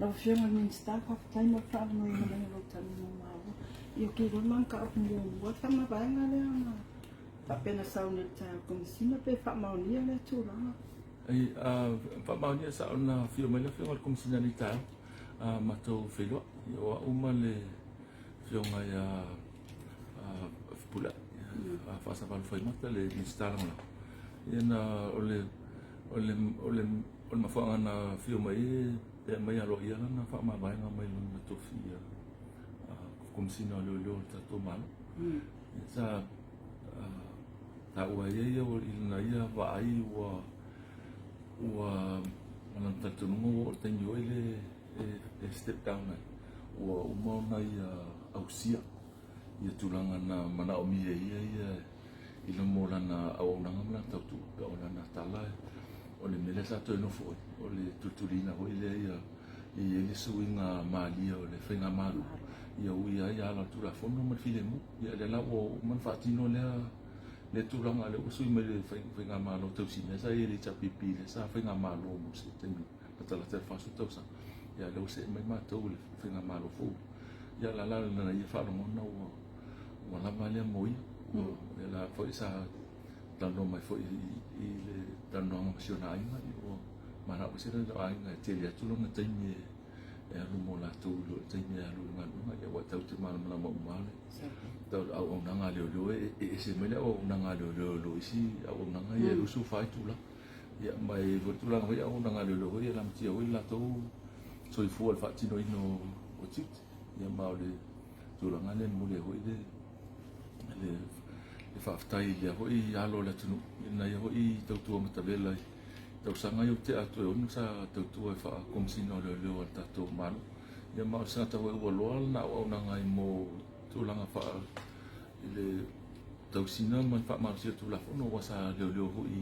Lau Afioga i le Minisita, faafetai mo le faaavanoaina mai o lou talanoa maua. Ia, ou te iloa le mataupu muamua, le faamavaega lea na faapea na sau nei i le taeao i le Komesina pe faamaonia lea tulaga? Ai, faamaonia sa ona afio mai le Afioga i le Komesina i lenei taeao, matou feiloai, o au ma le Afioga ia Fepuleai, Faasavalu Faimata, le Minisita Lagolago. Ia na, o le, o le, o le, o le mafuaaga na afio mai ai e aumai aloaia lana faamavaega mai lona tofi Komesina o Leoleo o le tatou Malo. Sa taua ai ia i lana ia vaai ua ua ma lona talitonuga ua oo i le taimi foi lea e step down ai, ua uma ona ia ausia ia tulaga na manaomia e ia ia i luma o lana auaunaga ma lana tautua. Pei o lana tala o le mea lea sa toe nofo ai, o le tulituliina foi lea ia i ai le suiga malie o le faigamalo ia uia ai ala o le Tulafono ma le filemu. Ia lea la ua uma ona faatino lea lea tulaga lea ua sui mai le faigamalo tausi mea sa i ai le HRPP lea sa faigamalo mo se taimi latalata i le 40 tausaga. Ia lea ua see mai matou i le faigamalo fou. Ia la la lana ia faalogona ua ua lava lea mo ia. Ua lea la foi sa talanoa mai foi i le talanoaga ma si ona aiga, ua manao foi si ona aiga e tele atu lona taimi e alu mo latou i lo le taimi e alu i le galuega. Ia aua tatou te malamalama uma lava le auaunaga a leoleo e ese mai le auaunaga a leoleo i lo isi auaunaga ia e 24 itula. Ia ma e i ai foi le tulaga foi auaunaga a leoleo foi e lamatia foi le latou soifua i le faatinoina o tiute. Ia ma o le tulaga lea e momoli ai foi le le faafetai i lea foi alo o le atunuu i lana ia foi tautua matavela i tausaga ia ua tea atu e 6 sa tautua i faa-Komesina o Leoleo a le tatou Malo. Ia ma o se tagata foi ua loa lana auaunaga ai mo tulaga faa i le tausiga ma le faamalosia o Tulafono aua sa leoleo foi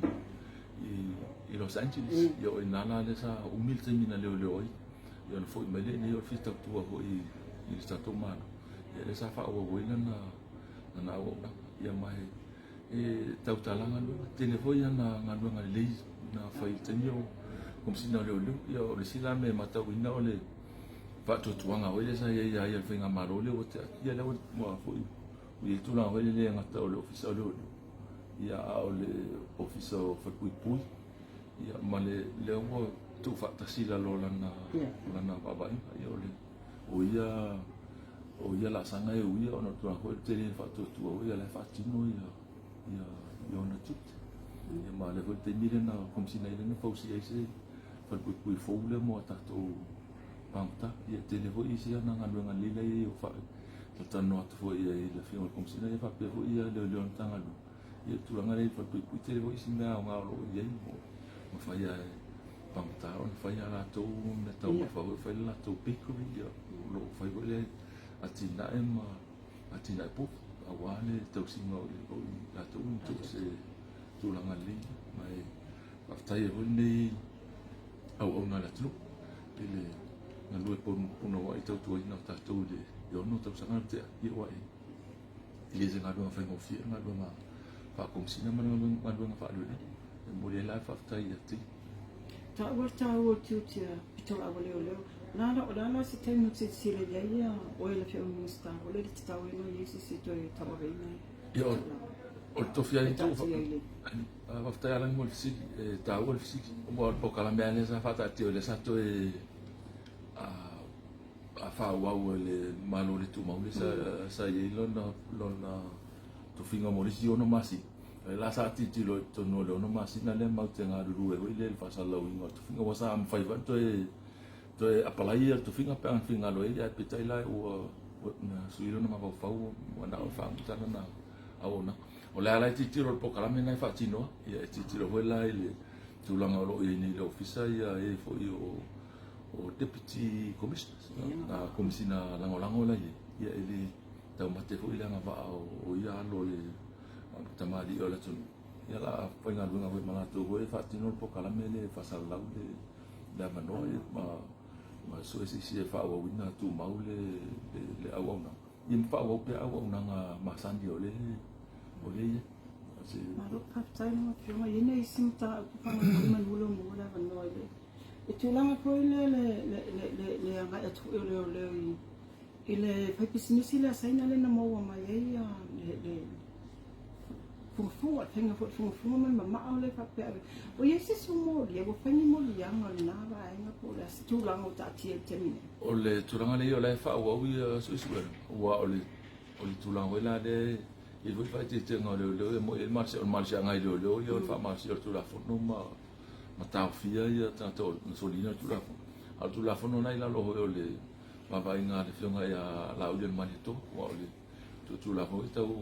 i Los Angeles. Ia o i ina la lea sa umi le taimi na leoleo ai. Ia ona foi mai lea i inei o le fia tautua foi i le tatou Malo. Ia lea sa faaauau ai lana lana auaunaga. Ia ma e tautala galuega. Tele foi ana galuega lelei na fai i le taimi o Komesina o Leoleo. Ia o le isi la mea e matauina o le faatuatuaga foi lea sa i ai ia ia le faigamalo lea ua tea atu. Ia lea ua foi ua i ai tulaga foi lea e le gata o le Ofisa o Leoleo, ia a o le Ofisa o Falepuipui, ia ma le lea ua tuufaatasi i lalo o lana lana vaavaaiga. Ia o le o ia o ia laasaga e uia ona o le tulaga foi lea tele le faatuatua foi ia la e faatino ia ia ia ona tiute. Ia ma o lea foi le taimi lea na Komesina ai lea na fausia ai se falepuipui fou lea mo a tatou pagota. Ia tele foi isi ana galuega lelei la e i ai o faatalatalanoa atu foi i ai i le Afioga i le Komesina ia faapea foi ia leoleo o le Matagaluega. Ia le tulaga lea i le falepuipui tele foi isi mea aoga o lo o i ai mo mafai lava e pagota ona fai a latou meataumafa foi, fai le latou bakery, ia o lo o fai foi le atinae ma atinae povi aua le tausiga o i latou i se tulaga lelei. Ma e faafetai ai foi lenei auauna a le atunuu i le galue punouai tautuaina o tatou i le 6 tausaga na tea. Ia aua e le o se galuega faigofie le galuega faa-Komesina ma le galuega faa-leoleo. E momoli ai la le faafetai ia te ia. Taua le taua o le tiute a pitolaau a leoleo. O le a la se taimi ou te silasila i ai ia oe le Afioga i le Minisita, o le le tatau ai ona i ai se isi e toe tauaveina Ia, o le tofi lava ia Faafetai Alani mo le fesili, e taua le fesili. Aua o le polokalame lava lea sa faataatia o lea sa toe faaauau e le Malo le Tumau lea sa i ai lona tofiga mo le isi 6 masina. O lea la sa tilotilo i totonu o le 6 masina lea matou te galulue foi lea i le faasalalauina o le tofiga aua sa mafai foi ona toe apalai le tofiga pe a na finagalo ai, ae peitai la ua sui lona mafaufau ua na o le faamuta lana auaunaga. O le a la e tilotilo i le polokalame lena e faatinoa, ia e tilotilo foi la i le tulaga o lo o i ai nei i le Ofisa ia e foi o Deputy Commissioners, na Komesina Lagolago la e i ai, ia e le taumate foi le agavaa o ia alo o le tamalii o le atunuu. Ia la faigaluega foi ma latou foi e faatino le polokalame lea e faasalalau le avanoa ia ma sue se isi e faaauauina tumau le auaunaga. Ia ma faaauau pea auaunaga masani o lea e i ai. Malo faafetai lau Afioga. E i ai nai isi mataupu faamolemole manu lea ua maua le avanoa i le tulaga foi lea le atu foi o leoleo i i le faipisinisi lea Saina lea na maua mai ai ia le le fugafuga, le faiga foi o le fugafuga ma le mamao lea faapea ave. Ua i ai se isi o molia, ua fai ni moliaga o lena vaega po o le a se tulaga ua taatia i le taimi nei? O le tulaga lea o la e faaauau ia suesuega, aua o le o le tulaga foi la lea e i ai foi faaeteetega o leoleo e moni ai le malosi, o le malosiaga i leoleo ia o le faamalosia o le Tulafono ma ma taofia ia tagata na soliina le Tulafono. A o le Tulafono la e i lalo foi o le vaavaaiga a le Afioga ia Laaulialemalietoa, aua o le Tulafono foi tau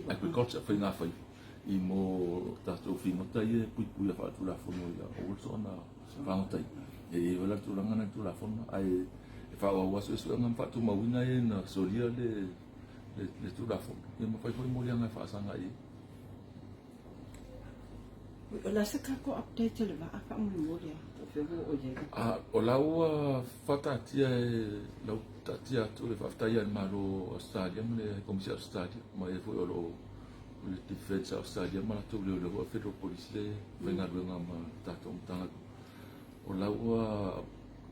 agriculture, faiga faiva i mo tatou figota ia e puipuia faatulafono ia aua le soona fagota ai. E i ai foi la le tulaga na i le Tulafono, ae e faaauau lava suesuega ma faatumauina e na solia le le Tulafono, ia ma fai foi moliaga e faasaga i ai. O le a se tatou update o le vaa faamolemole a? Po o fea ua oo i ai? A, o la ua faataatia e lau taatia atu le faafetai a le Malo o Ausetalia ma le Komisi a Ausetalia ma e foi o lo o le Defence a Ausetalia ma latou leoleo foi Federal Police le faigaluega ma le tatou Matagaluega. O la ua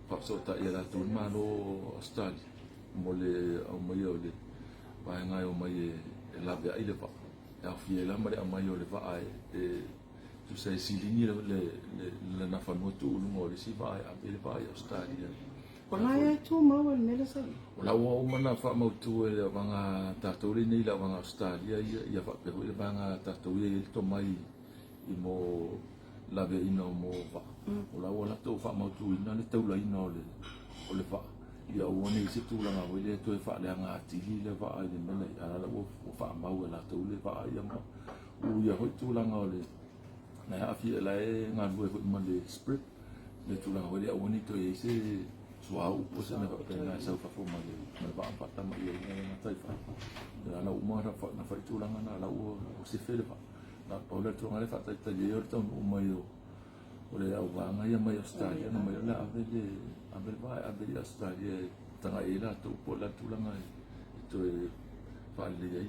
faafesootai e latou le Malo o Ausetalia mo le aumaia o le vaega e omai e laveai le vaa. E aofia ai la ma le aumai o le vaa e tusa e siligi lana fanua tuu i luga o le isi vaa e ave le vaa i Ausetalia. O la e tumau e le mea lea sa i ai. O la ua uma ona faamautu e le vaega tatou lea nei i le vaega Ausetalia ia, ia faapea foi le vaega tatou ia e i ai le tomai i mo laveaiina o mo vaa. O la ua latou faamautuina le taulaina o le vaa, ia aua ne i se tulaga foi lea e toe faaleaga atili le vaa i le mea la i ai, a o la ua faamau e latou le vaa ia ma uia foi tulaga o le la e aafia, la e galulue foi ma le spread le tulaga foi lea, aua ne i toe i ai se suauu po o se mea faapena e sau i fafo ma le vaa ma faatama i ai le gataifale. O la ua uma ona fai tulaga na, o la ua sefe le vaa. Na pau le tulaga lea e faatalitali ai o le taunuu mai o o le auvaega ia mai Ausetalia na mai o le a ave le ave le vaa e ave i Ausetalia e tagai ai latou po o le a le tulaga e toe faalelei ai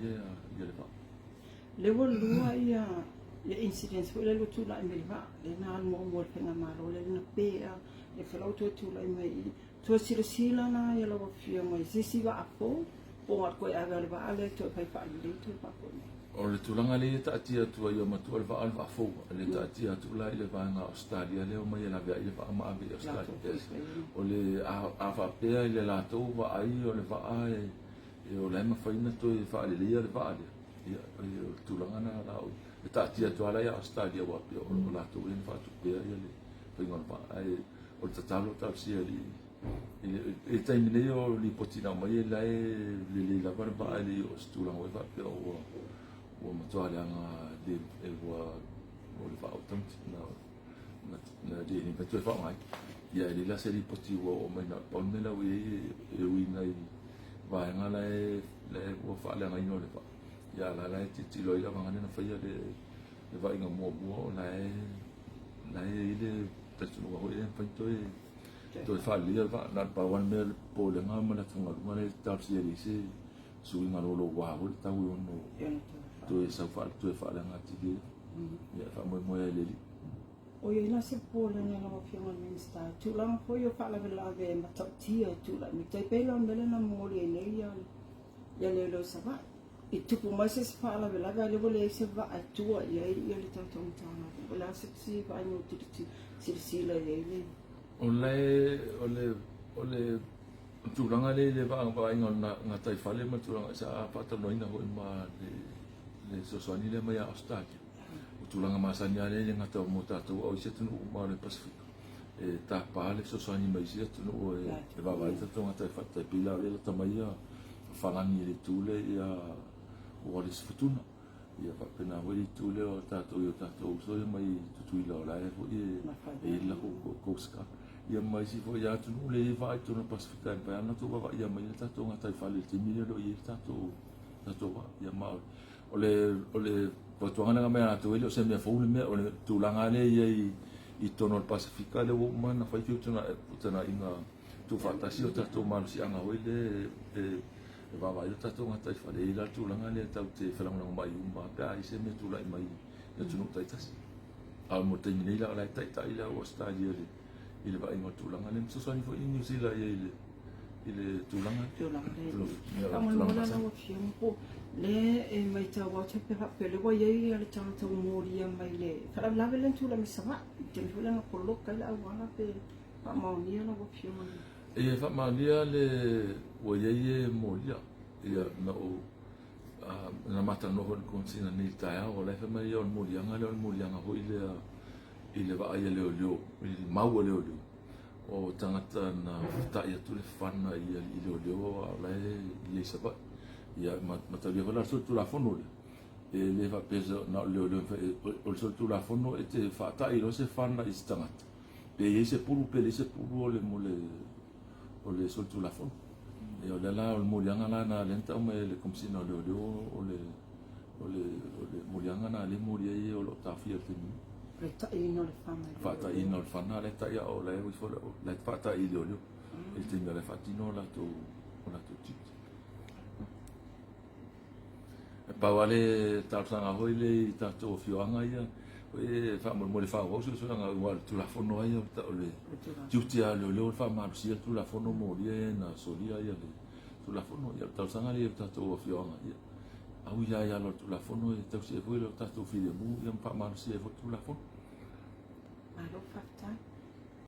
ia le vaa. Lea ua lua ia ia incidents foi lea ua tulai mai le vaa, lea na alu muamua i le faigamalo lea na pe a, lea foi la ua toe tulai mai i i. Toe silasila la ia lau Afioga i se isi vaa fou po o toe ave le vaa lea toe fai faalelei toe faafoi mai. O le tulaga lea e taatia atu ai matua le vaa o le vaa fou, le taatia atu la i le vaega Ausetalia lea omai e laveai le vaa ma ave i Ausetalia. O le a faapea i le latou vaai o le vaa e o la e mafai ona toe faaleleia le vaa lea. Ia, o le tulaga na la e taatia atu lava la ia Ausetalia aua pei o latou lea na faatupea ia le faiga o le vaa. Ae o le tatalo talosia i le taimi nei o lipoti na aumai la e lelei lava le vaa e le i oo i se tulaga foi faapea ua ua matua leaga le ua o le vaa ua tamaiti na na le le mafai toe faaaogaina. Ia e leai la se lipoti ua oo mai na o le pau le mea la ua i ai e ui nai vaega la e la e ua faaleagaina o le vaa. Ia a la la e tilotilo ai le vaega lea na faia le le vaaiga muamua o la e la e i ai le talitonuga foi lea e mafai ona toe toe faaleleia le vaa. Na o le pau lava le mea o le popolega ma le atugaluga lea e talosia e leai se suiga louloua foi le tau e ono toe sau toe faaleaga atili ai. Ia e faamoemoe lava i le Alii. O i ai la se popolega lau Afioga i le Minisita i tulaga foi o faalavelave e matautia e tulai mai. Tai pei la o le mea lea na momoli ai nei ia leoleo i Savaii. I tupu mai se isi faalavelave a o lea ua leai se vaa e tua i ai ia le tatou Matagaluega. O le a se isi vaaiga ua silasila i ai le... O le, o le, o le tulaga lea i le vaaiga o le gataifale ma le tulaga sa faatalanoaina foi ma le le fesoasoani lea mai Ausetalia. O tulaga masani lava lea e le gata mo tatou a o isi atunuu uma o le Pasefika. E tapa le fesoasoani mai isi atunuu e vaavaai le tatou gataifale. Tai pei la o lea e lata mai ia Falani i le itu lea ia Wallis Futuna. Ia faapena foi le itu lea o tatou i o tatou uso ia mai Tutuila o la e foi e i ai le latou Coast Guard. Ia ma isi foi atunuu lea e i ai vaa i totonu o le Pasefika e mafai lava ona latou vaavaaia mai le tatou gataifale i le taimi lea o lo o i ai le tatou tatou vaa. Ia ma o le o le fautuaga lea na aumai ia latou e le o se mea fou le mea, o le tulaga lava lea e i ai i totonu o le Pasefika lea ua uma ona fai feutagaiga tuufaatasi o tatou malosiaga foi lea e vaavaai o tatou gataifale. E i ai la le tulaga lea tatou te felagolagomai uma lava pe a i ai se mea e tulai mai i atunuu taitasi. A o le taimi nei la o la e taitai le au Ausetalia i i le vaaiga o le tulaga lea. Ma fesoasoani foi Niu Sila i ai i le i le tulaga tulaga lea. Faamolemole lau Afioga po lea e maitau atu pe faapea lea ua i ai le tagata ua molia mai le faalavelave lea na tulai mai Savaii i le taimi foi lea na poloka ai le auala pe faamaonia lau Afioga i le. E faamaonia le ua i ai e molia. Ia na ou na ma talanoa foi i le Komesina nei i le taeao, o la e fai mai o le moliaga lea o le moliaga foi lea i le vaai a leoleo, i le mau a leoleo, o tagata na feta'i atu le fana i alii leoleo a o la e i ai i Savaii. Ia ma mataulia foi la le solitulafono lea, e le faapea na o le leoleo e mafai, o le solitulafono e te faata'i loa se fana i se tagata, pe i ai se pulu pe leai se pulu o le mo le o le solitulafono. Ia o lea la o le moliaga la na lea na tau mai e le Komesina o Leoleo o le o le o le moliaga na lea e moli ai e o lo o taofia i le taimi nei. Le ta'iina o le fana i leoleo. Faata'iina o le fana lea e ta'i a o la e o ifo la e faata'i i leoleo i le taimi o la e faatino o latou o latou tiute. E pau lava le talosaga foi lea i tatou afioaga ia, e faamolemole faaauau suesuega aua o le Tulafono lava ia o le tiute lava o leoleo le faamalosia le Tulafono molia e na solia le Tulafono. Ia o le talosaga lea i tatou afioaga ia, ui lava i ala o le Tulafono e tausi ai foi lo tatou filemu ma faamalosia ai foi le Tulafono. Malo faafetai.